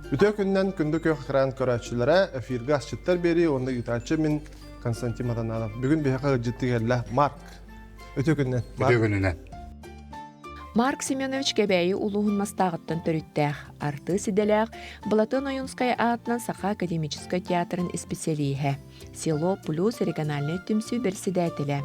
Үтүө күнүнэн күндү күөх экран көрөөччүлэрэ, эфиргэ асчыттар биэрии уонна ыытааччы мин Константин Матананов. Бүгүн биһиэхэ ыалдьыттыы кэллэ Марк. Үтүө күнүнэн. Үтүө күнүнэн. Марк Семенович Кэбээйи улууһун Мастааҕыттан төрүттээх, артыыс идэлээх, Былатыан Ойуунскай аатынан Саха академическай театрын исписэлииһэ. Село Плюс региональнай түмсүү бэрэссэдээтэлэ.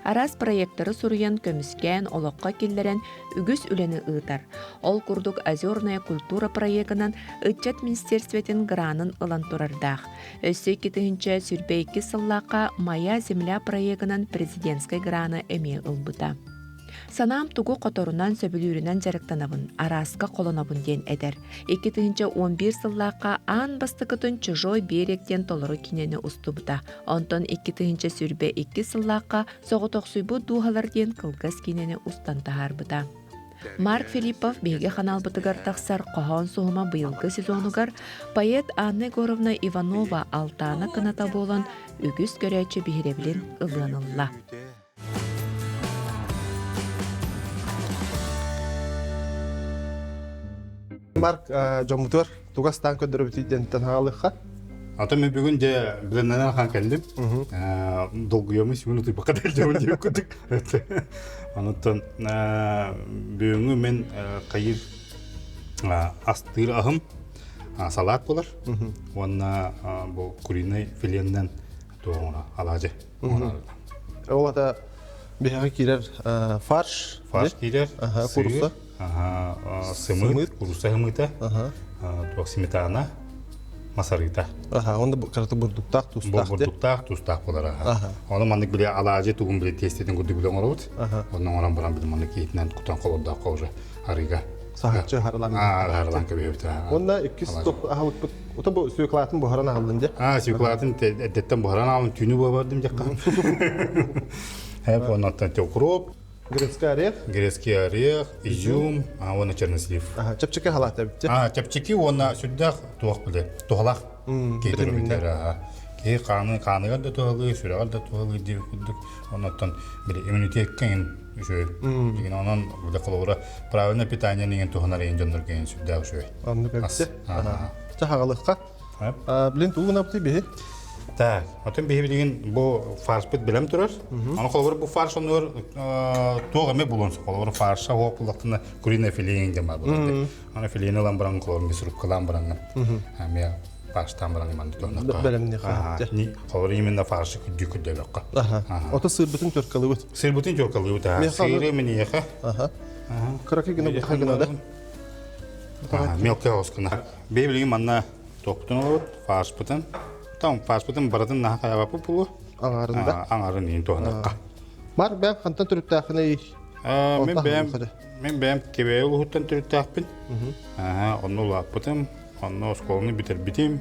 Араас проектары суруйан, көмүскээн, олоххо киллэрэн үгүс үлэни ыытар. Ол курдук «Озерная культура» проегынан Ыччат министерствотын гранын ылан турардаах. Өссө 2022 сыллаахха «Моя земля» проегынан президентскай граны эмиэ ылбыта. Санаам тугу хоторунан сөбүлүүрүнэн дьарыктанабын, арааска холонобун диэн этэр. 2011 сыллаахха аан бастакытын «Чужой берег» диэн толору киинэни устубута. Онтон 2022 сыллаахха «Соҕотохсуйбут дууһалар» диэн кылгас киинэни устан таһаарбыта. Марк Филиппов биһиги ханаалбытыгар тахсар хоһоон суһума быйылгы сезонугар поэт Анна Егоровна Иванова Алтаана кыната буолан үгүс көрөөччү биһирэбилин ылыан ылла. Марк дьоммутугар тугастаан көрдөрөбүтүй диэнтэн хаалыахха. Ата мен бүгүн дьэ билэннэнэн ахан кэллим. Долгуйаммын сүгүн утуйбакка да илдьэбин диэбит курдук. Онуттан бүгүҥҥү мен хайыр астыыр аһым салат болар. Уонна бу куриный филеннэн туоҕуна алаадьы. Ол ата биһиэхэ киирэр фарш. Фарш киирэр. Курусса. Сымыыт, курусса сымыыта. Туох сметана, масарыыта. Аха, онда караты бурдуктаах, тустаах. Бурдуктаах, тустаах болар. Оны маннык биле алаадьы тугун биле тестетин курдук биле оҥоробут. Онно оҥорон баран биле маннык иитинэн кутан холордооххо уже арыыга. Саһарчы харалан. Харалан көбүөбүт. Онна иккис топ аһылыкпыт Ота бу свеклатын буһаран аҕаллын дьэ. Аа, свеклатын эрдэттэн буһаран аҕалын түүнү буһабардым дьэххэ. Хэп оннуттан укроп. Грецкий орех. Грецкий орех, изюм, а уонна чернослив. Аха, чэпчэки халаат эбит. Аа, чэпчэки уонна сүрдээх туох биле, туһалаах киһи аха. Киһи хааны хааныгар да туһалыы, сүрэҕэр да туһалыы диир курдук. Оннуттан били иммунитекка үчүгэй. Дигин онон били холобура правильное питание деген туһанар ен дьоннорго ен сүрдээх үчүгэй. Оннук эбит. Чэ хагалыхха. Блин тугу гынабытый биһи? Так, отон биһи билигин бу фаршпыт билем турар. Аны холобур бу фарш оннугар туох эмэ булуон сөп. Холобур фарша хуох буллахтына куриное филе диэн бар булар. Аны филени ылан баран холобур мясорубкалаан баран эмиэ фарштаан баран манды туоннакка. Бэлэмни хаһытты. Холобур именно фаршы күддүү күддөөбөккө. Ото сырбытын төркалыбыт. Сырбытын төркалыбыт. Сыры миниэхэ. Кыракый гына бутаха гына да. Мелкая оскуна. Бей билигин манна туохпутун олорут, фаршпытын. Там фаршпытын барытын наха хайабаппыт булу. Аңарында. Аңарын иин туһанакка. Бар бэм хантан төрүттээххиний? Мен бэйэм мен бэйэм Кэбээйи улууһуттан төрүттээхпин. Онно улааппытым, онно оскуоланы бүтэрбитим.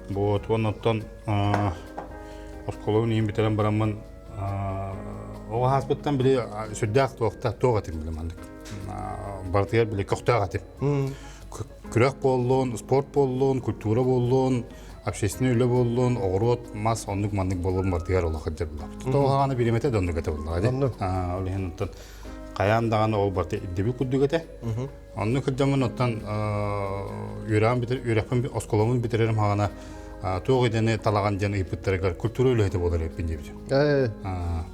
Вот, оннуттан оскуоланы иин бүтэрэн бараммын оҕо ааспыттан били сүрдээх туохта туох этим били маннык барытыгар били көхтөөх этим. Күрэх буоллун, спорт буоллун, культура буоллун, общественный үлэ буоллун, оҕуруот, мас оннук маннык буоллун барытыгар олох сылдьар буоллахпыт. Тоҕо биримэтэ да оннук этэ буоллаҕа дии. Ол иһин оттон хайаан даҕаны ол барыта ирдэбил курдук этэ. Оннук кырдьаммын оттон үөрэҕим бүтэр үөрэхпин оскуолабын бүтэрэрим хаҕана туох идэни талаҕан диэн ыйыппыттарыгар культура үлэһитэ буолар эппин диэбитим.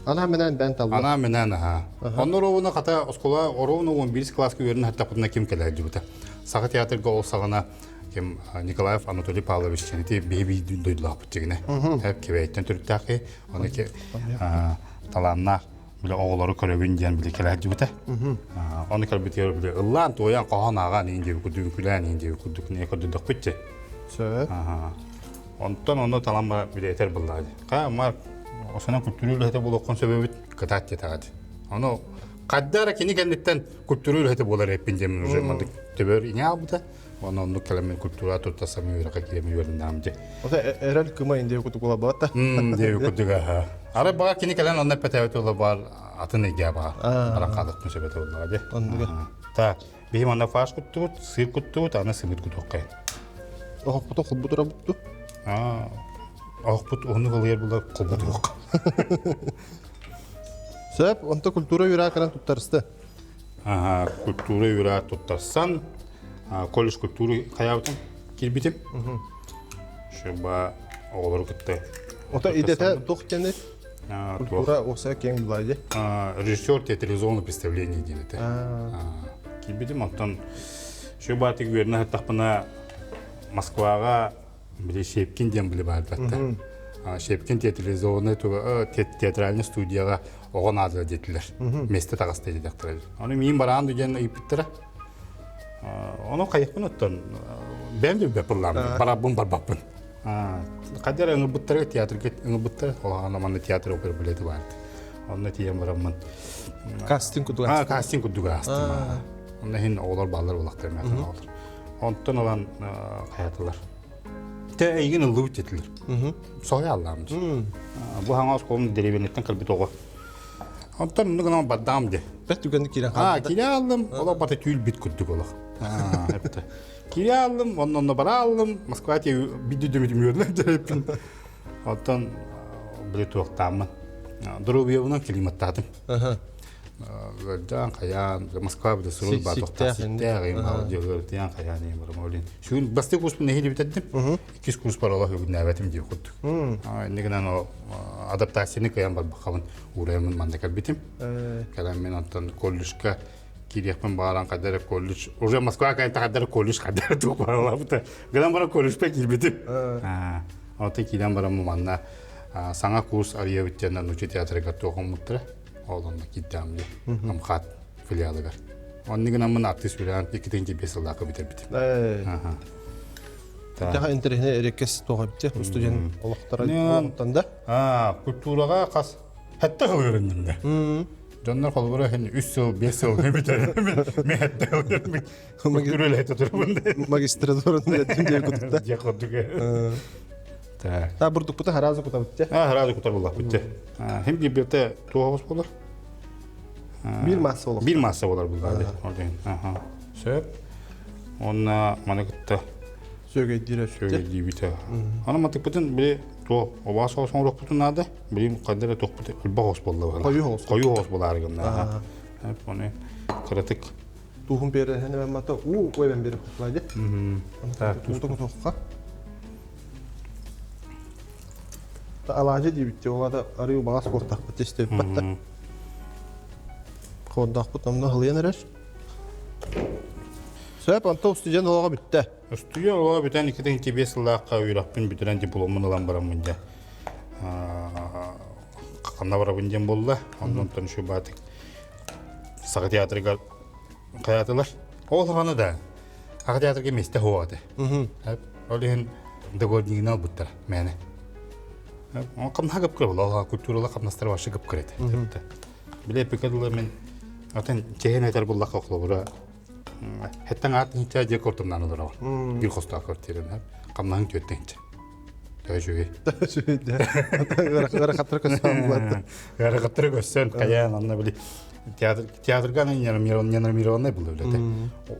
Анаа менен бэн талла. Анаа менен аха. Онно оровуна хата оскуола оровуна 11 класска үөрэн хаттаппытына ким кэлэр дьыбыта. Саха театрга ол саҕана ким Николаев Анатолий Павлович ити биһи дойдулаахпыт дигинэ. Хэп кэбэйттэн төрүттээхи оны талааннаах бile оҕолору көрөбүн диэн бile кэлээддибитэ. Ону көрбүтүгэр бile ыллаан туойан хоһоон ааҕан иин диэби курдук күлээн иин диэби курдук не көрдөрдөхпүт дии. Сөп. Онтон ону талан бара бile этэр буллаа дии. Ха Марк осонон культура үлэһитэ буолуоххун сөбөбүт кытаат диэтэҕэ дии. Ону хадда эрэ кини кэнниттэн культура үлэһитэ буолар эппин диэн уже мандык төбөр иҥэ албыта. Онон оннук кэлэммин культура тутта самы үөрэххэ киирэммин үөрэннэҕим дии. Ота эрэл кыма индиэ кутук буолабата. Диэби курдук аха. Арай баҕа кини кэлэн онно эппэтээбит буола баар атын эйгэ баар. Баран хаалыахпын сөп этэ буоллаҕа дии. Оннуга. Так, биһи манна фарш куттубут, сыр куттубут, аны сымыт кутуоххайын. Оһохпутун холбут турабытту. Аа, оһохпут уһуннук ылыйар була холбут уһук. Сөп, онто культура үөрэ кэлэн туттарысты. Культура үөрэ туттарсан. Колледж культуры хайаабытым киирбитим. Шуба оҕолору кытта. Ото идэтэ туох диэни? Культура уоса киэҥ булаа Режиссер театрализованного представления диэн этэ. Киирбитим, оттон шуба тик үөрэнэ сыттахпына Москваҕа били Щепкин диэн били баар батта. Щепкин театрализованный театральный студияҕа оҕо наада диэтилэр. Месте таҕыста диэтэхтэрэ. Ону миин бараан диэн ыйыппыттара. Ону хайыппын оттон бэйэм да билбэппин барабын барбаппын. Хадер ыҥырбыттара театрга ыҥырбыттара олаҕана манна театр опера билети баар. Онно тиийэн бараммын. Кастинг курдук астым. Кастинг курдук астым. Онно иһин оҕолор бааллар булахтар мэтэн оҕолор. Онтон ылан хайатылар. Те эйигин ыллыбыт диэтилэр. Соһуйа аллаам. Бу хаҥа оскуолам деревенеттен кэлбит оҕо. Онтон оннук гынан бардаам де. Бэт түгэнник киирэн хаалбыта. Киирэ аллым, олох бата түүл бит курдук олох. Киирэ аллым, онно онно бара аллым, Москва те бидди дүмүтүм үөрүнэн дөрөппүн. Оттон били туохтааммын. Доруобуйабынан климаттаатым. Ыалдьаан хайаан Москва били сурул баа тохтаа сиктээх ыалдьаан хайаан барам Сүгүн бастакы курспун нэһиилэ бүтэрдим. Иккис курспар олох үгүннээбэтим диye курдук. Иннигинэн гынан о адаптацияны кыайан барбахабын уурайаммын манна кэлбитим. Кэлэн мен онтон колледжка киириэхпин баҕаран хайдара колледж уже Москва кайта хайдара колледж хайдара туох Гынан баран колледжка киирбитим. Онтон киирэн баран манна саҥа курс арыйабыт диэн нуучча театрыгар туох оммуттара. Ол онно киирдэҕим дии. Амхат филиалыгар. Оннук гынаммын артыыс үрэҕин иккитин кирбиэс сыллаахха бүтэрбитим. Тэха интэриэһинэй эрэккэс туох эбитэ студент олохторо олохтон да? Культураҕа хас хэтте сыл үөрэнним да. Дьоннор холобура хин үс сыл, биэс сыл бүтэрим. Мен хэтте сыл үөрэммит. Культура үлэһитэ турабын. Магистратураны бүтэрдим диэн кутукта. Дьэ курдук. Так. Та бурдукпута харазы кутабыт те. А, харазы кутар буллахпыт те. Хим библиотека туох болар? Биир масса болар. Биир масса болар буллар. Аха. Сөп. Онна маны кытта сүөгэйдиир сүөгэйдиибит. Аны матыкпытын били туох обаас соҕус оҥоруохпутун наада. Билим ханна эрэ туохпут элбэх оҕус буолла. Хойуу оҕус. Хойуу оҕус буолаары гынна. Оны кыратык Туһун береһен мата уу уэбен берип кутулайды. Туутун кутуохха. Алаадьы диэбит олата арыы убаҕас буолтахпыт истэбиппэт да. Хоордоохпут онно һылыйан эрэр. Сөп, онто устудьуон олоҕо бүттэ. Устудьуон олоҕо бүтэн 2005 сыллаахха үөрэхпин бүтэрэн дипломмун ылан бараммын дьэ. Ханна барабын диэн буолла. Оннон шубатык Саха театрыгар хайаатылар. Ол саҕана да Саха театрга миэстэ суох этэ. Ол иһин договорнигынан ылбыттара мээнэ. Хамнаһа кып кыра буолла, культурала хамнастара вообще кып кыра этэ. Биле эппикэ дылы мин атын чэһин этэр буллахха холобура хэттэн аат нича дьиэ кортумнаан олоробун. Биир хостоох квартираны. Хамнаһын түөртэн Төһө Ыарахаттары көссөн булат. Ыарахаттары көссөн, хайаан онно били театр театрга ненормированный был үлэтэ.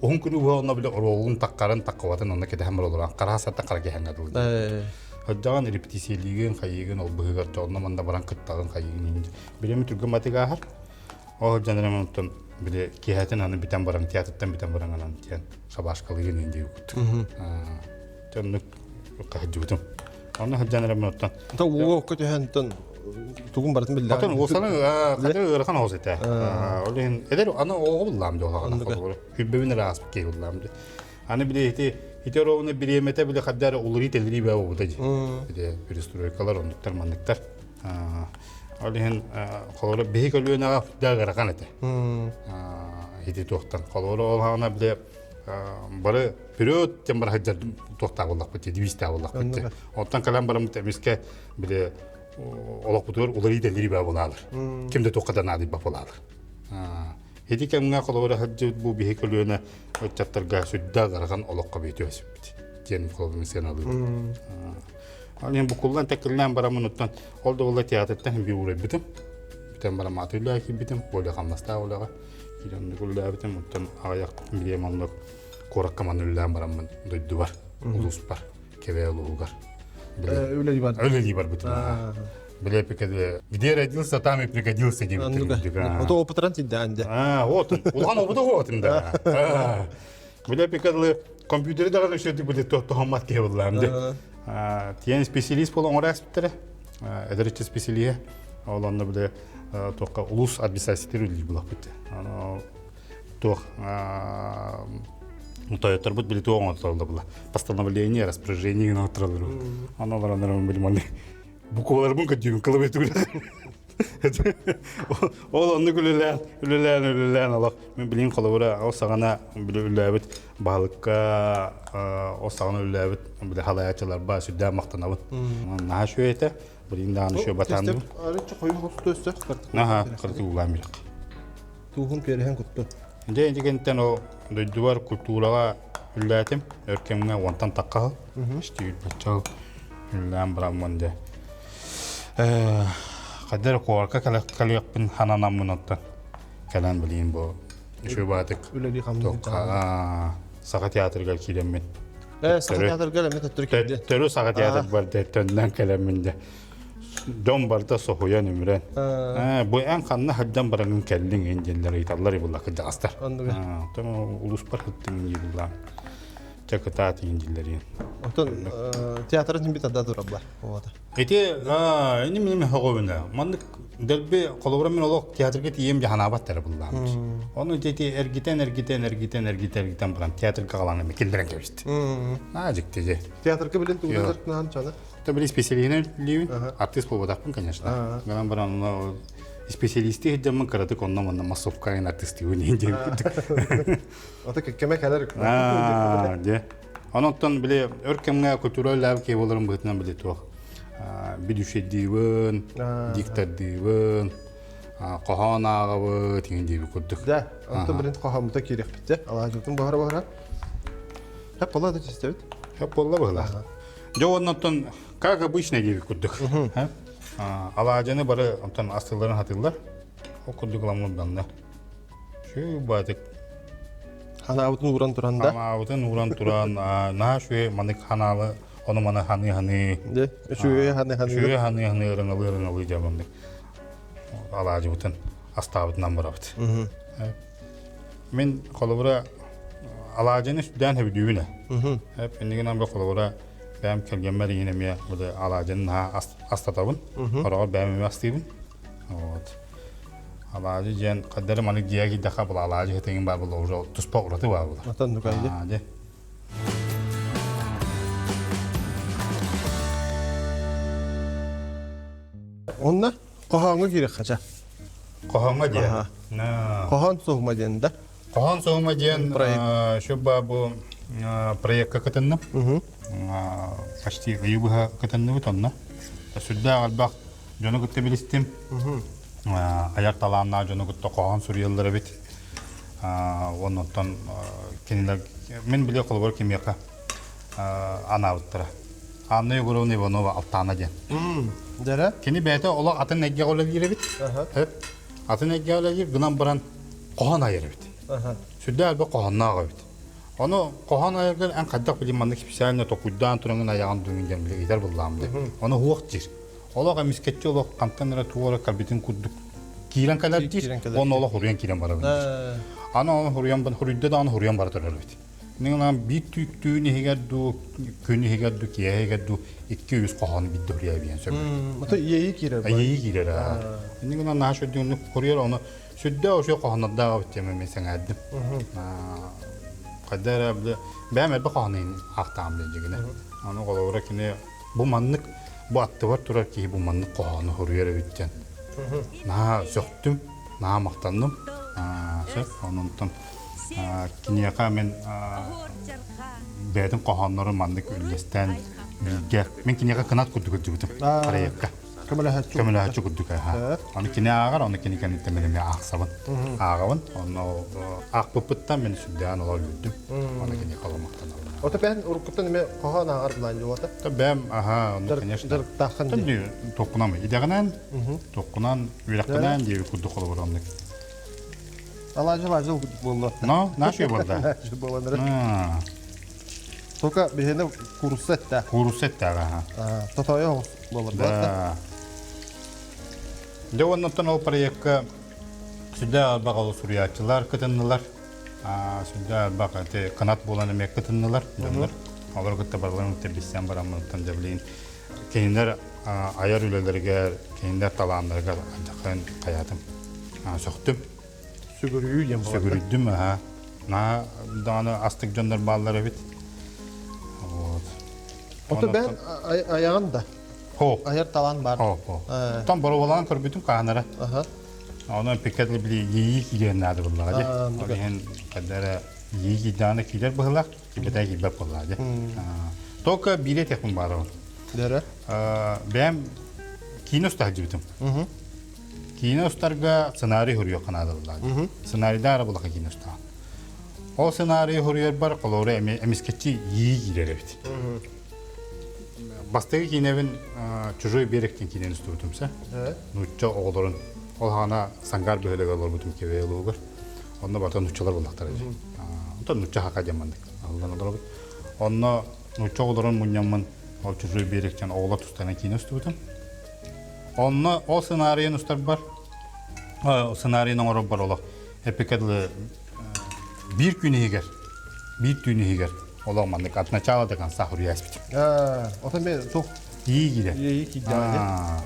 Уһун күнү буһа онно били оруолун таккарын таккабатын онно кэтэһэн баралар. Караа сатта кара кэһэн дылы. Ходжаҕан репетициялыгын хайыгын ол быһыгар онно манна баран кыттаҕын хайыгын билеми түргэн батыгааһар. Ол дьанарым онтон били киэһэтин аны бүтэн баран театртан бүтэн баран анан тиэн шабашкалыгын инди куттук. Төннүк хаһдьыбытым. Онно сылдьан эрэ оттон. Та уокка түһэн тугун барытын биллэ. Оттон уосаны хадыр ыарахан оҕус этэ. Ол иһин эдэр аны оҕо буллаам дьэ олаҕана. Хүббэбин эрэ ааспыт киһи буллаам дьэ. Аны били ити ити оровуна бириэмэтэ били хаддар уларыы тэлэрии баа буолбута дии. Ити перестройкалар оннуктар манныктар. Ол иһин холобура биһи көлүөнэҕэ да ыарахан этэ. Ити туохтан холобура ол хаана били бары вперед тем бар сылдьар туохтаах буоллахпыт дии девизтээх буоллахпыт дии. Оттон кэлэн бараммыт эмискэ били олохпутугар уларыы дэлири баа буолаалар. Ким да туохха да наадыйбат буолаалар. Ити кэмҥэ холобура сылдьыбыт бу биһи көлүөнэ ыччаттарга сүрдээх ыарахан олоххо биитиэ сөппүт диэн холобура сыаналыыбын. Ал иһин букуллан тэккиллээн бараммын оттон ол да буолла театртан биир уурайбытым. Бүтэн баран мааты үлэҕэ киирбитим, более хамнастаах үлэҕэ. Киирэн үлэлээбитим, оттон аҕыйах билиэм оннук куоракка манна үлэлээн бараммын дойдубар, улууспар, Кэбээ улууһугар. Үлэлии бар. Үлэлии барбытым. Били где родился, там и пригодился диэбиттэр. Ото опытыран тиндэ анде. А, вот, улахан опыта вот да. Биле пикадлы компьютери даҕаны үчүгэй биле тоһоммат киһи буллаам ди. Тиэн специалист буолан оҥоро эспиттэрэ. Эдэриччи специалиһэ. Ол онно биле туохха улус администрациятыр үлэлиир булахпыт. Аны туох тойотторбут били туох оҥотоллор була. Постановление, распоряжение гына оттураллар. Аны олор оннор били манны букваларбын көдүүбүн кылабай Ол оннук үлэлээн, үлэлээн, үлэлээн олох мен билин холобура ол саҕана били үлэлээбит баһылыкка ол саҕана үлэлээбит били халайааччыларба сүрдээх махтанабын. Наһаа үчүгэй этэ. Билин даҕаны үчүгэй батаанныбын. Арыччы хойуу хосту өссө Наһаа кыраты уулаан билик. Туухун переһен кутту. Дьэ интигинтэн ол дойдубар культураҕа үлэлээтим. Өр кэмҥэ уонтан тахха сыл. Үстүүр баччал үлэлээн бараммын дьэ. Хайдах куоракка кэлиэхпин хананаммын оттон кэлэн билиим бу үчүгэй баатык үлэлии хамныы Саха театрыгар киирэммин. Саха театрыгар эмиэ төттөрү киирди. Төрү Саха театр барда төннөн кэлэммин де. Дьон барда соһуйан өмүрэн. Бу эн ханна хаддан бараҥын кэллиҥ эн диэннэр ыйыталлар буолла кырдьаҕастар. Оттон улууспар хыттыҥ дии буллаам. Чэ кытаат иин дииллэр Оттон театрын син бит ада турабла. Ити ини минем хөҕөбүнэ. Маннык дэлби холобура мин олох театрга тиийэм дьаһанаабат эрэ буллааммыт. Ону ити эргитэн эргитэн эргитэн эргитэн эргитэн баран театрга қаланы эми киллэрэн кэбист. Аа дьикти же. Театрга билин тугу дьарыктанаан чана? Та били специалиһинэн лиибин. Артист буолбатахпын, конечно. Гынан баран ону специалисти сылдьаммын кыратык онно манна массовка артистыыбын диэн курдук. Ото кэккэмэ кэлэр. Аа, дьэ. Онон били өр кэмҥэ культура үлэлээбит киһи буоларым быһыытынан били туох бидүшэдиибын, диктордыыбын, хоһоон ааҕабыт иҥин диэбит курдук. Да, онтон билин хоһооммута киириэхпит дьэ. Алаадьыбытын буһара буһара. Хөп буолла да чистебит. Хөп буолла быһылаах. Дьэ оннуттан как обычно диэбит курдук. Алаадьыны бары онтон астылларын хатыыллар. Ол курдук ыламмыт данна. Үчүгэй Ханаабытын ууран туран да. Ханаабытын ууран туран, наһаа үчүгэй маннык ханаалы ону-маны ханыы-ханыы. Дьэ, үчүгэй ханыы-ханыы. Үчүгэй ханыы-ханыы ырыҥалыы-ырыҥалыы дьэ маннык алаадьыбытын астаабытынан барабыт. Мин холобура алаадьыны сүрдээн сөбүлүүбүн ээ. Иннигинэн бу холобура бэйэм кэргэммэр иһин эмиэ бу алаадьыны наһаа астатабын. Хороҕор бэйэм эмиэ астыыбын. Вот. Алаадьы диэн хаддары маннык дьиэ киирдэххэ була алаадьы хытыҥын баар була уже туспа ураты баар була. Отон нукайды. Дьэ. Онна хоһооҥҥо киириэххэ ча. Хоһооҥҥо диэн. Хоһоон суһума диэн да. Хоһоон суһума диэн шуба бу проекка кытынным. Почти ыйы быһа кытынныбыт онно. Сүрдээх элбэх дьону кытта билистим. Айар талааннаах дьону кытта хоһоон суруйаллар эбит. Оннуттан кинилэр мин биле холобур кимиэхэ анаабыттара. Анна Егоровна Иванова Алтаана диэн. Дэрэ? Кини бэйэтэ олох атын эйгэҕэ үлэлиир эбит. Атын эйгэҕэ үлэлиир гынан баран хоһоон айар эбит. Сүрдээх элбэх хоһоонноох эбит. Ону хоһоон айаргар эн хайдах билим маннык специально токуйдаан тураҥын айаҕын дуҥун диэн били ыйытар буллаам диэн. Ону уох диир. Олох эмискэччи олох хантан эрэ туора кэлбитин курдук киирэн кэлэр диир. Онно олох хуруйан киирэн барабын диир. Аны оны хуруйан хуруйда даҕаны хуруйан бара турар эбит. Нигынан биир түүн иһигэр дуу, күн иһигэр дуу, киэһэ иһигэр дуу 2-3 хоһоон биирдэ хуруйа биэн сөп. Ото иэйии киирэр. Иэйии киирэр. Нигынан наһаа сүрдүгүнүк хуруйар оны сүрдээх үчүгэй хоһооннордоох эбит диэн мен сэҥээрдим. Хайда эрэ били бэйэм элбэх хоһоонун аахтаҕым диэн дьигинэ. Аны холобура кини бу маннык бу аттыбар турар киһи бу маннык хоһоону суруйар эбит диэн наһаа сөхтүм, наһаа махтанным. Сөп, онон киниэхэ мин бэйэтин хоһооннорун маннык үллэстэн бииргэ мин киниэхэ кынат курдук сылдьыбытым проекка. Көмөлөһөччү. Көмөлөһөччү курдук аха. Аны кини ааҕар, оны кини кэнниттэн мин эмиэ аахсабын. Ааҕабын. Онно аахпыппыттан мин сүрдээн олор үөрдүм. Аны кини холомохтанабын. Ото бэйэн уруккуттан эмиэ хоһоон ааҕар былаан дьуота. Та бэм аха, ону конечно. Дьарыктааххын дии. Токкунам идэҕинэн, токкунан үөрэхпинэн диэби курдук холобур оннук. Алаажы алаажы буолла. Но, наша буолла. Буолла. Только биһиэнэ куурусса эттээх. Куурусса эттээх, аха. Тотойо буолар Да. Дьэ уоннаттан ол проекка сүрдээх элбэх ол суруйааччылар кытыннылар. Сүрдээх элбэх ити кынат буолан эмиэ кытыннылар дьоннор. Олору кытта барыларын кытта билсэн бараммыттан дьэ билигин кинилэр айар үлэлэригэр, кинилэр талааннарыгар алдьархайын хайаатым. Сөхтүм. Сүгүрүйүү диэн буолар. Сүгүрүйдүм, аха. Наһаа даҕаны астык дьоннор бааллар эбит. Вот. Ото бэйэн айаҕын да? Хо. Айар талаан бар. Хо, хо. Там боруобалаан көрбүтүм хаанара. Онон пикет били иэйии киириэн наада буоллаҕа дии. Ол иһин ханна эрэ иэйии киирдэҕинэ киирэр быһыылаах, киирбэтэ киирбэт буоллаҕа дии. Только биири этиэхпин баарабын. Дөрө. Бэйэм киинэ уста сылдьыбытым. Киинэ устарга сценарий суруйуохха наада буоллаҕа дии. Сценарийдаах эрэ буоллахха киинэ устаҕын. Ол сценарийы суруйарбар холобура эмискэччи иэйии киирэр эбит. Бастакы киинэбин «Чужой берег» диэн киинэни устубутум сэ. Нуучча оҕолорун ол хаана Сангаар бөһүөлэгэр олорбутум Кэбээйи улууһугар. Онно барыта нууччалар буоллахтара дии. Онтон нуучча хака диэн маннык аһыллан олоробут. Онно нуучча оҕолорун мунньаммын ол «Чужой берег» диэн оҕолор тустарынан киинэ устубутум. Онно ол сценарийын устарбар, сценарийын оҥорорбор олох эпикэ дылы биир күн иһигэр, биир түүн иһигэр олох маннык от начала до конца хуруйаспит. Отон мен тух Ии киирэр. Ии киирдэҕэ.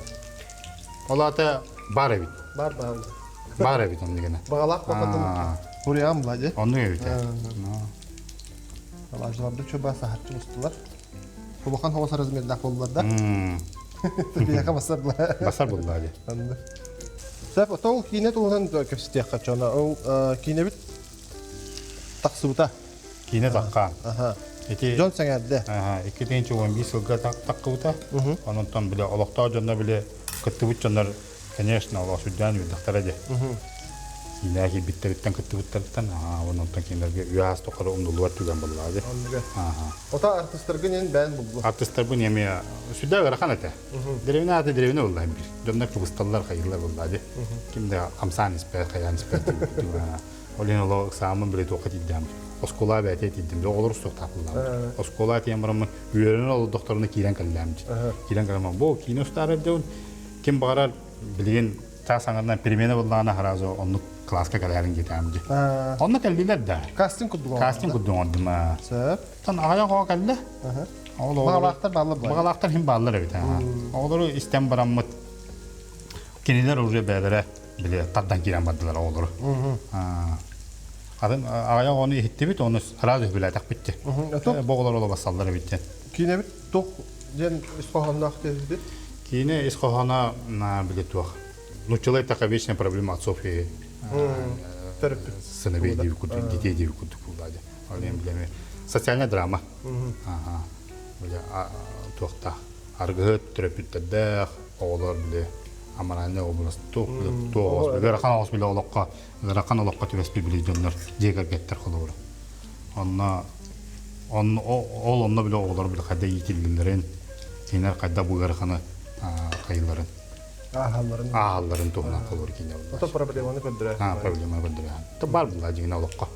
Ол аата бар эбит. Бар бар. Бар эбит оннугана. Бағалаах бақатын хуруйаан була Оннук эбит. Алажларды чөбө сахарчы устулар. Улахан хоҕус размердаах буоллар да. Биһиэхэ басар була. Басар булла ди. Сөп, ол киинэ туһунан кэпсэтиэххэ чона. Ол киинэбит тахсыбыта. Киинэ тахха. Ити дьон сэҥээрдэ. 2011 сылга таххыбыта. Онон биле олохтоох дьонно биле кыттыбыт дьоннор конечно олох сүрдээн үөрдэхтэрэ дии. Киинэ киирбиттэриттэн кыттыбыттарыттан онтон кинилэргэ үө тухары умнуллубат түгэн буоллаҕа дии. Ота артыстаргын эн бэйэн булгу. Артыстарбын эмиэ сүрдээх ыарахан этэ. Деревня аата деревня буолла биир. Дьоннор кыбысталлар, хайыылар буолла дии. Ким да хамсаан испэт, хайаан испэт. Ол иһин олох ыксааммын били туохха тиийдэм. Оскуола бэйэтэ тиийдим. Оҕолор устуохтаахпыллаам. Оскуола тиийэн бараммын үөрэнэн олордохторуна киирэн кэллэм. Киирэн кэлэммин бу киинэ устаары эрдэбин. Ким баҕарар билигин чаас аҥарынан перемена буоллаҕына сразу оннук кылааска кэлээрин диэтэҕим дии. Онно кэллилэр да. Кастинг курдук Кастинг курдук оҥордум. Сөп. Тон аҕыйах оҕо кэллэ. Баҕалаахтар бааллар Баҕалаахтар иһин бааллар эбит. Оҕолору истэн бараммыт кинилэр уже бэйэлэрэ били тардан киирэн бардылар оҕолору. Атын аҕыйах оҕону иһиттибит, ону сразу үбүлээтэхпит дии. Бу оҕолор оло бассаллар эбит диэн. Киинэбит туох диэн ис хоһоонноох диэбит? Киинэ ис хоһооно били туох. Нууччалыы эттэххэ вечная проблема отцов и сыновей диэбит курдук, детей диэбит курдук буолла дии. Ол иһин билэми социальная драма. Били туохтаах аргыһыт төрөппүттэрдээх оҕолор били аморальный образ туох туох ыарахан оҕус били олоххо ыарахан олоххо түбэспит били дьоннор дьиэ кэргэттэр холобура. Онно ол онно били оҕолор били хайда иитиллэллэрин, кинилэр хайда бу ыараханы хайыларын ааһалларын ааһалларын туһунан холобур киинэ буолла. Ото проблеманы көрдөрөр. Аа, проблеманы көрдөрөр. То бар була дьиҥинэ олоххо.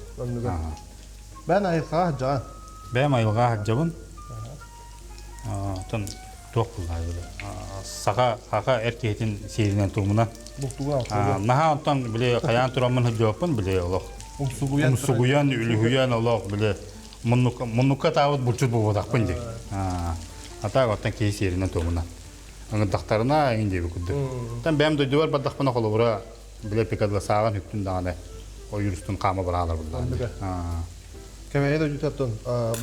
Бэйэн айылҕаҕа сылдьаҕын. Бэйэм айылҕаҕа сылдьабын. Оттон туох буллаа саха саха эр киһитин сиэринэн туомуна. Бултуга алтыга. Наһаа онтон били хайаан тураммын сылдьыбаппын били олох. Умсугуйан. Умсугуйан, үлүһүйэн олох били муннукка муннукка таабыт булчут буолбатахпын дии. А так оттон киһи сиэринэн туомуна. Ыҥырдахтарына эҥин диэби курдук. Оттон бэйэм дойдубар бардахпына холобура били пикадла сааҕын үктүн даҕаны ойуур устун хаама бараалар буллаҕа. Кэбээйи дойдутуттан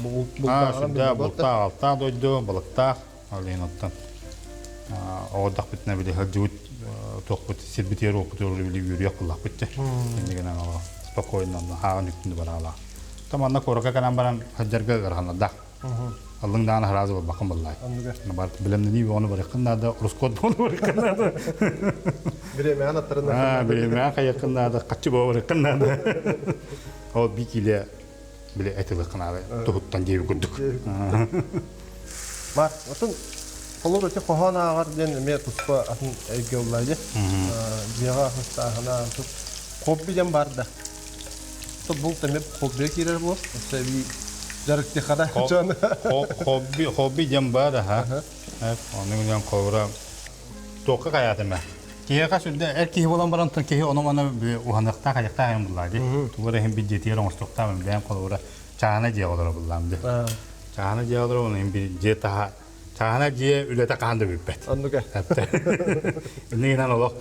бултааҕынан бултаах алтаах дойду балыктаах ол иһин оттон оҕордохпутуна били сылдьыбыт туохпут сирбитигэр уоппутугар били үөрүйэх буллахпыт дьэ иннигинэн олох спокойно хааҕын үктүн бараалаах то манна куоракка кэлэн баран сылдьарга ыараханнардаах Аллыҥ даҕаны сразу буолбаккын буоллаай. Барыт билэмнэнии ону барыаххын наада, рускод буолу барыаххын наада. Бириэмэҕин аттарына. Бириэмэҕин хайыаххын наада, хаччы буола барыаххын наада. Ол би киилэ били этилыххын наада туһуттан диэби курдук. Бар, отун холобур ити хоһоон ааҕар диэн эмиэ туспа атын эйгэ буолла дии. Дьиэҕэ хастааһына хобби диэн бар да. Булт эмиэ хоббига киирэр буо. Өссө эбии дьарыктыхара дьон. Хобби, хобби диэн баар аха. Ону гынан холобура туохха хайаатым ээ. Киһиэхэ сүрдэ эр киһи буолан баран киһи ону-маны уһаныахтаах, айахтаах айан буллаа дии. Тугу эрэ иһин бир дьиэтигэр оҥостуохтаах бэйэм холобура чааһына дьиэ олоро буллаам дии. Чааһына дьиэ олоро оны бир дьиэ таһа чааһына дьиэ үлэтэ хаһан да бүппэт. Оннук э. Иннигинэн олох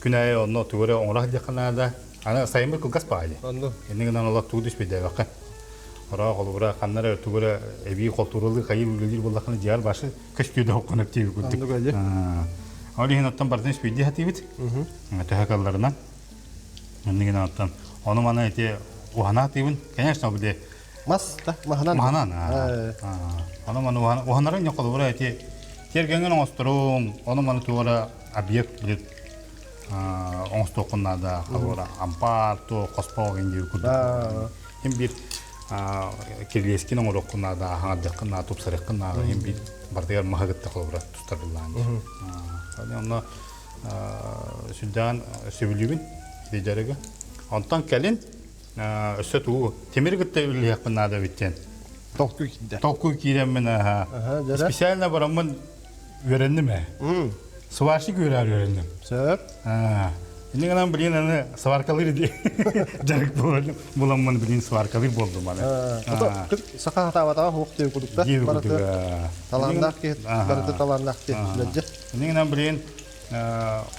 күн аайы онно тугу эрэ оҥоро сылдьыахха наада. Аны сайыммыт кылгас баҕайы. Онну. Иннигинэн олох тугу түспүйдээбэххин. Ороо холобура ханна эрэ тугу эрэ эбии холтууралыы хайыы үлэлиир буоллаххына дьиэҕэр башы көстүү да хокконок диэби курдук. Оннук эдьи. Ол иһин оттон бардын үспүйдии хатыыбыт. Төһө калларынан. Иннигинэн оттон ону маны ити уһана хатыыбын. Конечно, били Мас да маһынан. Маһынан. Ону маны уһанарын не холобура ити тиэргэҥҥин оҥосторуҥ, ону маны туора объект били оҥостуоххун наада, холобура ампаар, туох хоспоох диир курдук. Хим биир кирилиэскин оҥоруоххун наада, хаҥардыаххын наада, тупсарыаххын наада, хим биир бардыгар маһы кытта холобура тустарыллаан. Онно сүрдээн сөбүлүүбүн ити дьарыгы. Онтон кэлин өссө тугу тимир кытта үлэлиэхпин наада эбит диэн. Толкуй киирдэ. Толкуй киирэммин специально бараммын үөрэнним ээ. Сварщик үөрээр үөрэнним. Сөп. Инньэ гынан билин аны сваркалыыр дии дьарык буламмын билин сваркалыыр буолдум аны. Саха хатаабатаҕа хуох диэн курдук да. Барыты талааннаах киһи, барыты талааннаах киһи лэдьэ. Инньэ гынан билин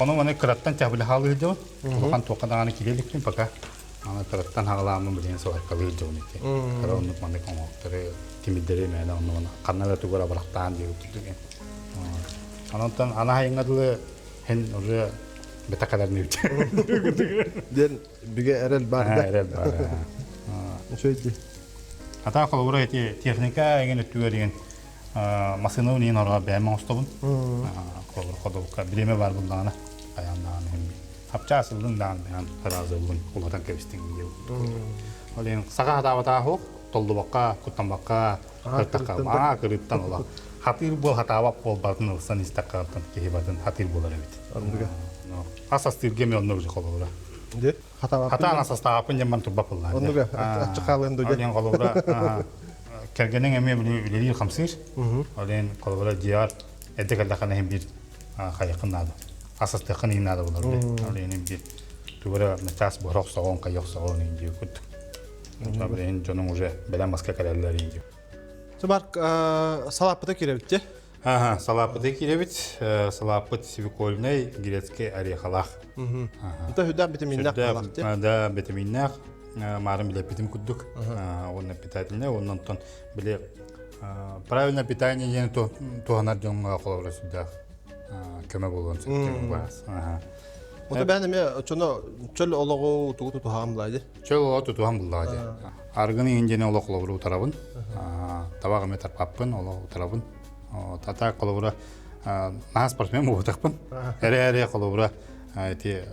ону маны кыраттан чабыла хаалыыр дьон. Улахан туохха даҕаны киирэ иликпин пока. Аны кыраттан хаалааммын билин сваркалыыр дьон ити. Кыра оннук маннык оҥоһуктары тимирдэри мээнэ онну ханна да тугу абырахтаан диэбит курдук. Онтон анаһайыҥҥа дылы һин уже бетакаларны Диэн бигэ эрэл бар да. Эрэл бар. Үчүгэй Ата холобура эти техника эгин өттүгэр деген масыны унин орға бэйэм оҥостобун. Холобура ходовка биреме бар булдаҕына хайаан даҕаны хим хапча асыллын даҕаны бэйэм ыраазыллын улатан кэбистиҥ диye. Ол иһин саха хатаабатаа хуох толлубакка куттаммакка кыртахха кырыттан ола хатыыр буол хатаабат буол батын ылсан истэххэ киһи батын хатыыр буолар эбит. Ас астыырга эми онно уже холобура. Хатаан ас астаабаппын диэн турбап буллаа. Оннуга аччык хаалыан дойду. Диэн холобура кэргэниҥ эмиэ үлэлиир хамсыыр. Ол иһин холобура дьиэҕэр эрдэ кэллэххинэ иһин биир хайыаххын наада. Ас астыаххын иһин наада болар. Ол иһин биир тугу чаас буһара охсоҕун, хайа охсоҕун иһин диир курдук. Билигин дьонуҥ уже бэлэм маска кэлэллэр иһин Сыбарк салааппыта киирэбит те? Ага, салааппыта киирэбит. Салааппыт свекольный грецкий орехалаах. Это хүдэ витаминнээх халах те? Да, витаминнээх. Марын билэппитим курдук. Уонна питательный, оннонтон били правильное питание диэн туһанар дьоҥҥо холобура сүрдээх көмө буолуон сөп баас. Ото бээн эмиэ чоно чөл олоҕу тугу тутуһаҕым булаа Чөл олоҕу тутуһан буллаҕа дии. Аргын иһин диэн олох холобуру утарабын. Табах эмэ тарпаппын, олох утарабын. Тата холобура наһаа спортсмен буолбатахпын. Эрэ-эрэ холобура ити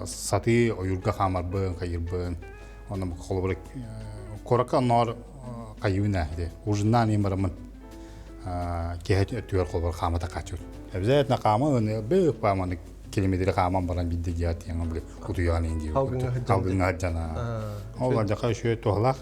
сатыы ойуурга хаамарбын, хайырбын. Онно холобура куоракка онноор хайыбын ээ ити. Ужиннаан иһин бараммын киэһэ өттүгэр холобура хаамата хааччыбыт. Обязательно хааман, бөөх хааман километри хааман баран бидде дият яңа били утуйаан иин диир алгыҥҥа сылдьан ол алдьаха үчүгэй туһалаах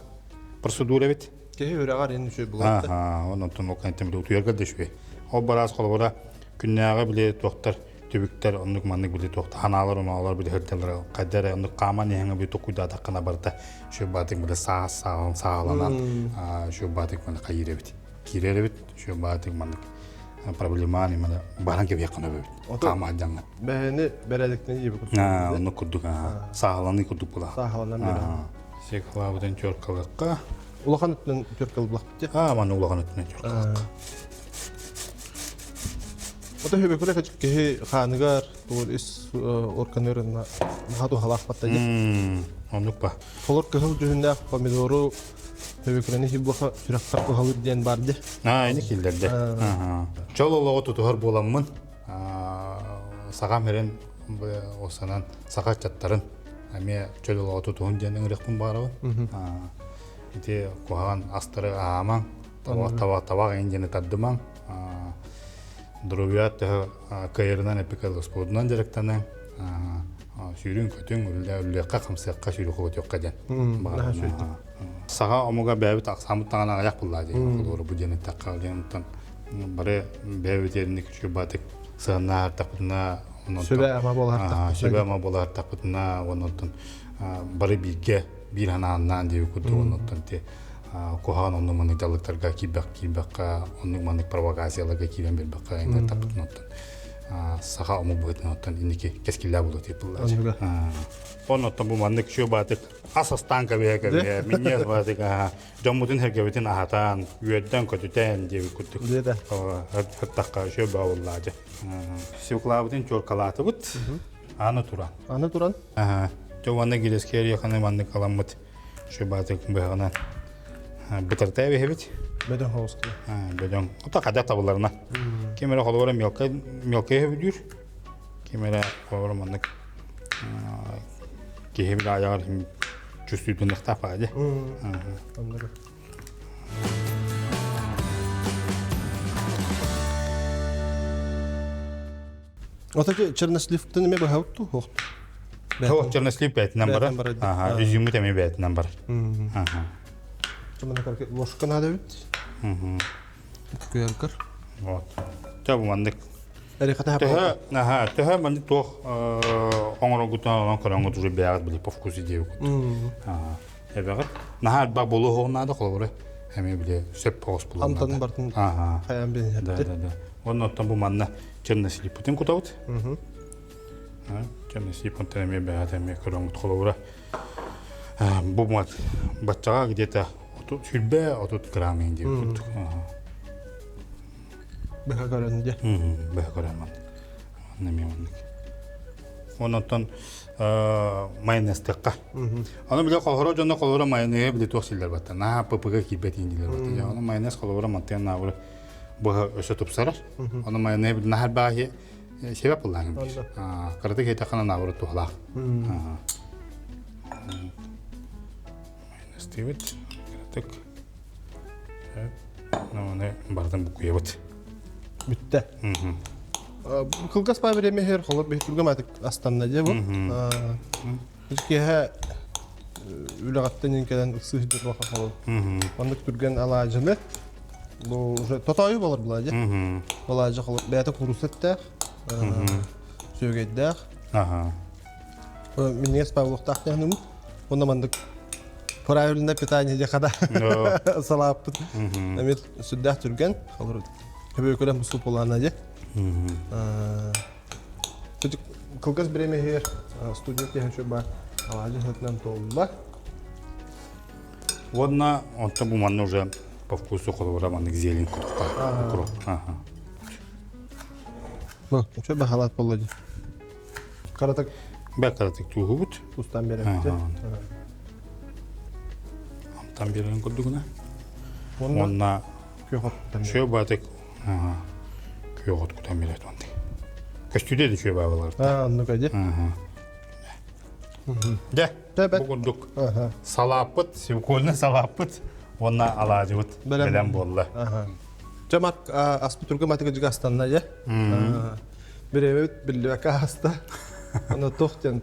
процедура эбит киһи үрэҕэр ин үчүгэй булар онтон ол кэнниттэн били утуйарга да үчүгэй ол бараас холобура күннээҕи били туохтар түбүктэр оннук маннык били туохта ханаалар оноолор били сылдьаллар хайда эрэ оннук хааман иһэҥэ били токуйдаатаххына барыта үчүгэй баатык били саас саалан сааланан үчүгэй баатык маны хайыыр эбит киирэр эбит үчүгэй баатык маннык проблеманы именно баран кэбиэххин өбөбүт хаамаадьаҥҥа бэһини бэрээдэктэн иэби курдук оннук курдук сааһыланыы курдук була сааһыланан бере сек халаабытын чуоркалыахха улахан өттүнэн чуоркалыахпыт аа маны улахан өттүнэн чуоркалыахха Ото хөбөкүлэ киһи хааныгар тугу ис органнарын наһаа туһалаах батта Оннук ба. Холор кыһыл дьүһүннээх помидору Төбөкүрэни хибуха сүрэххэр туһалыыр диэн баар дии. Аа, ини киллэрдэ. Чол олоҕу тутуһар буоламмын, саха мирин осанан саха ыччаттарын эмиэ чөл олоҕу тутуһун диэн ыҥырыахпын баҕарабын. Ити куһаҕан астары аһаамаҥ, таба табах эҥин диэни тардымаҥ. Здоровья төһө кыайарынан эпикэл спордунан дьарыктаныҥ. Сүүрүн-көтүҥ, үллүөххэ, хамсыахха, сүүрү-көтүөххэ диэн. Саха омуга бэйэбит ахсааммыт таҥана аҕыйах буллаа диэн холуору бу диэн эттэххэ диэн оттон бары бэйэбит эринник үчүгэй баатык. сыаннаһартахпытына Сүбэ-ама буолаһартахпытына. Сүбэ-ама буолаһартахпытына оннуттан бары бииргэ биир ханааннаан диэби курдук оннуттан те куһаҕан оннук маннык дьаллыктарга киирбэх киирбэххэ оннук маннык провокацияларга киирэн биэрбэххэ эҥэртахпытын саха омук быһыытынан инники кэскиллээх буолуо диэбиллаачы. Оннуттан бу маннык чүө баатык ас астаан кэбиһэ кэбиһэ минньиэс баатык дьоммутун сэргэбитин аһатан үөрдэн көтүтэн диэбит курдук хаттахха үчүгэй баабыллаачы. Свеклабытын чуоркалаатыбыт. Аны туран. Аны туран? Дьэ уонна грецкий ореханы маннык аламмыт шөбаатык быһаҕынан бытартай биһибит. Бөдөҥ хоҕус Бөдөҥ. Ото хадах табыларына. Ким эрэ холобура мелкай мелкай өбүдүүр. Ким эрэ холобура маннык киһи бile айаҕар чувствуютуннахтаах баҕа Отаки черносливтан эме баһабыт ту хуохту. Тоох чернослив бээтинэн барар. Аха, изюммут эмиэ бээтинэн барар. Аха. Ложка надо бит. Күйөркөр. Вот. Ча бу маннык. Төһө, аха, төһө маннык туох оҥороргутун онон көрөҥҥүт уже бэйэҕит били по вкусу диэбит. Аха. Эбэҕит. Наһаа элбэх буолуо наада холобура. Эмиэ били сөп соҕус буолуон наада. Амтанын бартын хайаан билин Да, да, да. Онно оттон бу манна чернослиппытын кутабыт. Чернослиппытын эмиэ бэйэҕит эмиэ көрөҥҥүт холобура. Бу мат баччаҕа где-то 20-30 грамм иһин диэбит курдук. Быһа көрөн дьэ. Быһа көрөн маннык. Манна эмиэ маннык. Оннуттан майонезтыахха. Аны бile холоро дьоно холоро майонеһы бile туох силлэр батта. Наһаа ППГ киирбэт дииллэр батта. Ону майонез холоро мантыан наабыры быһа өссө тупсарар. Ону майонеһы бile наһар бааһы себеп буллаан бир. Кыратык хейтахана наабыры туһалаах. Майонезтыыбыт. Кыратык. Оны барытын букуйабыт. Бүттэ. Кылгас баа бириэмэ иһэр холор биһи түргэн астанна дьэ бу. Киэһэ үлэҕиттэн кэлэн ыксыы сылдьар буолла холор. Маннык түргэн алаадьыны бу уже тотоойу болор була дьэ. Алаадьы холор бэйэтэ куурусса эттээх, сүөгэйдээх. Минньигэс Павловтаах диэхнүмүт. Онно маннык правильное питание диэхэ да салааппыт. Эмиэ сүрдээх түргэн. Холор Көбөкөлөн бу суп дьэ. Кылгас бириэмэ иһигэр студия тиһэн бар алаадьы сытынан туолла. Уонна онтон бу манна уже по вкусу холобура маннык зелень кутукка укроп. Ага. Ну, что бахалат болла дии. Каратык Бэрт каратык тууһубут. Тустан беремте. Амтан берен курдугуна. Уонна Шөй баатык күөх от кутан билет онтик. Көстүдэ да шөй баабалар. Аа, оннук эди. Дэ, бу курдук салааппыт, свекольный салааппыт уонна алаадьыбыт бэлэм буолла. Дьэ, Марк, аспыт түргэн матыга дьигэ астанна дьэ. Бириэмэбит биллибэккэ ааста. Аны туох диэн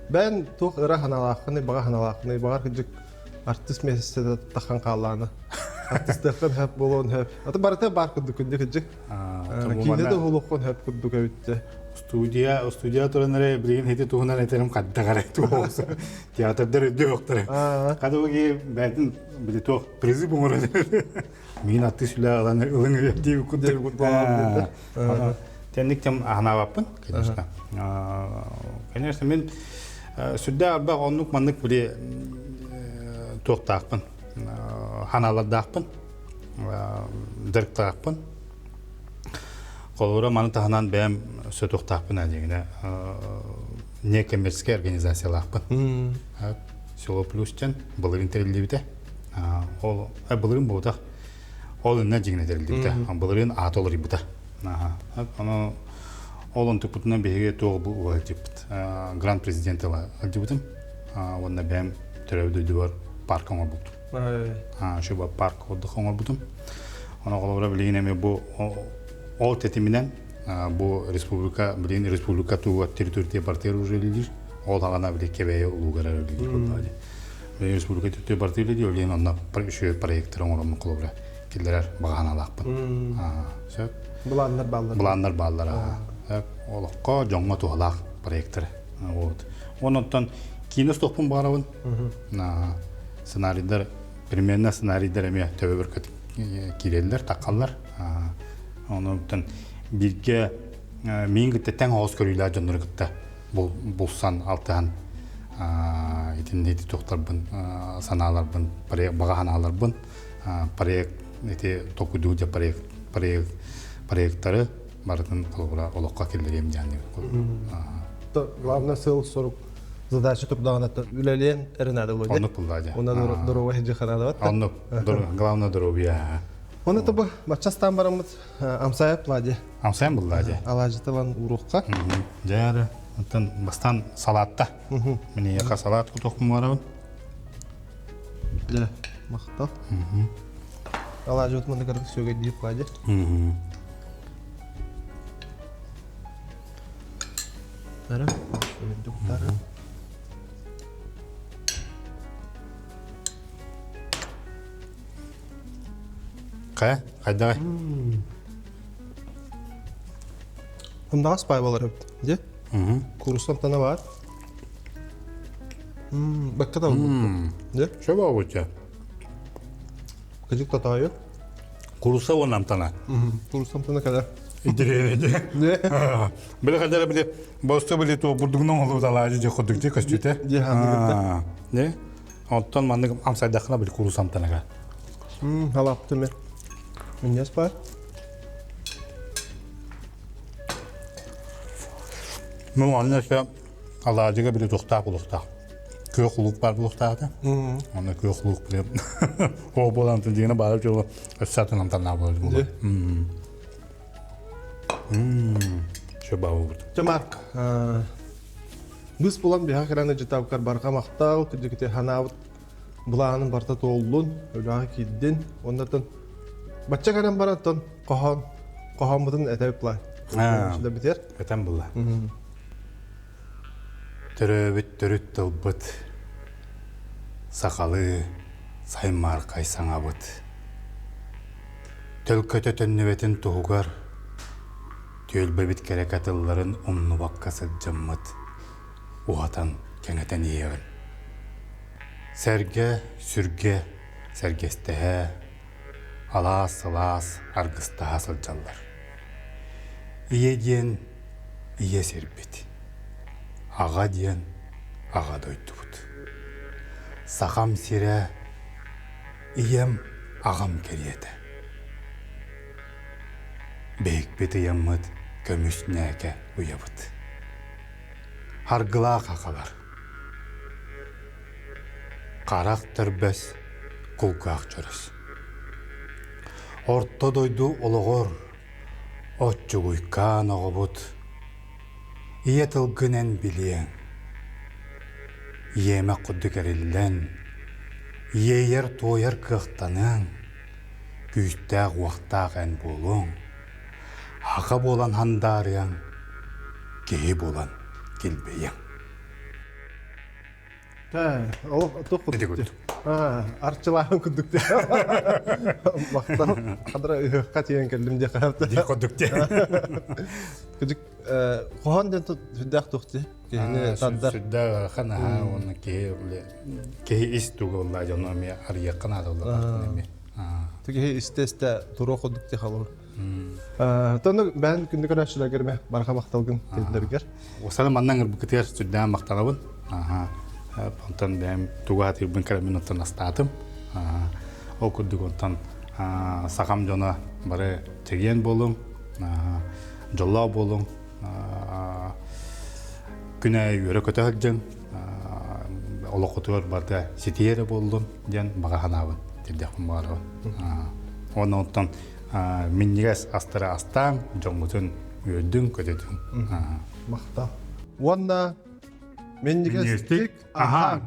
бэйэн туох ыра санаалааххыный, баҕа санаалааххыный, баҕар кырдьык артыыс миэстэтэ тахан хааллаана. Артыстыаххын хөп буолуон хөп. Аты барыта баар курдук күндү кырдьык. Киинэ да уһулуоххун хөп курдук эбиттэ. Студия, студия туран эрэ билигин ити туһунан этерим хаддах эрэ туох театрдар өйдүөхтэрэ. Кадыбыги бэйтин били туох призыв оҥорон миин аттыс үлэ ылан ылыҥ дии курдук. Тэнник тем аһанаабаппын, конечно. Конечно, мен сүрдээх элбэх оннук маннык били туохтаахпын, ханаалардаахпын, дьарыктаахпын. Холобура, маны таһынан бэйэм сөтуохтаахпын диэҥинэ некоммерческай организациялаахпын. Село Плюс диэн былырыын тэриллибитэ. Ол былырыын буолбатах. Ол иннэ дьиҥинэ тэриллибитэ. Былырыын аата олоруйбута. Ону ол онтукпутунан биһиги туох бу ыалдьыппыт. Гранд президент ыалдьыбытым. Уонна бэйэм төрөөбүт дойдубар парк оҥорбутум. Шуба парк отдых оҥорбутум. Ону холобура билигин эмиэ бу ол тэтиминэн бу республика билигин республика тугу территория партия уже үлэлиир. Ол аҕана били Кэбээйи улуугар үлэлиир буоллаҕа дии. Билигин республика территория партия үлэлиир, билигин онно үчүгэй проекттар оҥороммут холобура. киллэрэр баҕа санаалаахпын. Сөп. Былааннар бааллар. Былааннар бааллар. Сөп. Олоххо дьоҥҥо туһалаах проекттар. Вот. Онон киинэ устуохпун баҕарабын. Сценарийдар, примерно сценарийдар эмиэ төбөбөр киирэллэр, таххаллар. Онон бииргэ миин кытта тэҥ оҕус көрүүлээх дьоннору кытта булсан, алтыһан итинни ити туохтарбын, санааларбын, баҕа санааларбын, проект ити токуйдуу дьэ проект, проект, проекттары барытын холобура олоххо киллэриэм диэн Главное сыал-сорук задача турдаҕына үлэлиэн эрэ наада буолуо. Оннук булла дьэ. Уна доруобай сылдьыахха наадабат. Оннук. Главное доруобуйа. Оны тобу баччастаан бараммыт амсайап лади. Амсайан булла дьэ. Алаажытылан уруохха. Дьэ, оттон бастаан салаатта. Мин яка салаат кутуохпун барабын. Дьэ, махтал. Алаажыбыт манна кырдык сүөгэйдиир лади. Тара, тара. Хайа, хайдаҕай? Ындаҕас пай болар эбит. Де? Курустан тана бар. Бакка да Де? Что болбут Кыдык татайы. Куруса уон амтана. Куруса амтана када. Идире. Биле хадара биле босто биле то бурдугунан олу далаажы же ходук же көстүтэ. Же ханныгытта. Не? Оттон маннык амсайдахына били курус амтанага. Халапты мен. Миннес бар. Ну, анна алаадьыга били тухтаах булуохтаах. Күөх луук баар булуохтаах этэ. Онно күөх луук били оо буолан дьиҥэ баара дьоло өссө атын амтаннаах буолар буолар. Чө баабыт. Чэ Марк, быс булан биһа кыраны жытабыкар барҕа махтал, күдүкүтэ ханаабыт былаанын барта туоллун, үлэҕэ киирдин, оннотон бачча кэлэн баран тон хоһоон хоһооммутун этэбит план. Битер. Этэн булла. Төрөөбүт төрүт тылбыт, сахалыы саймаархай саҥабыт. Төлкөтө төннүбэтин туһугар түөлбэбит кэрэкэ тылларын умнубакка сылдьаммыт, уһатан кэҥэтэн иһиэҕин. Сэргэ, сүргэ, сэргэстэһэ, алаас сылаас аргыстаһа сылдьаллар. Ийэ диэн ийэ сирбит, аҕа диэн аҕа дойдубут. Сахам сирэ ийэм аҕам кэриэтэ. Биһикпит ыйаммыт көмүс ньээкэ уйабыт. Харгылаах акалар. Харах төрбөс, кулгаах чөрөс. Орто дойду олоҕор оччугуйкаан оҕобут ийэ тылгын эн билиэҥ. Иэмэх курдук эриллэн, иэйэр-туойар кыахтаныаҥ, күүстээх-уохтаах эн буолуоҥ, аҕа буолан хандаарыаҥ, киһи буолан килбэйиэҥ. Ол туох курдук арчылааһын курдук Махтал хадра ыһыахха тиийэн кэллим диэххэ Дии курдук дии. Кыдьык хоһоон диэн сүрдээх туох дии киһини тардар. Сүрдээх ыарахан аһаа уонна киһи киһи ис туга болла дьону эмиэ арыйыахха наада болла эмиэ. Киһи истэ-истэ туруох курдук дии халыр. Тону бээн күндү көрөөччүлэргэр ме барҕа махталгын тиэрдэргэр. Осаны манна ыҥырбыккытыгар сүрдээн махтанабын. Онтон бэйэм тугу аатыырбын кэлэммин оттон астаатым. Ол курдук онтон сахам дьоно бары чэгиэн буолуҥ, дьоллоох буолуҥ, күнэ үөрэ-көтө сылдьыҥ, олоххутугар барыта ситиһии эрэ буоллун диэн баҕа санаабын тирдэхпин баҕарабын. Уонна онтон минньигэс астары астааҥ, дьоҥҥутун үөрдүҥ, көтүтүҥ. Махтал. Уонна минньигэстик аһааҥ.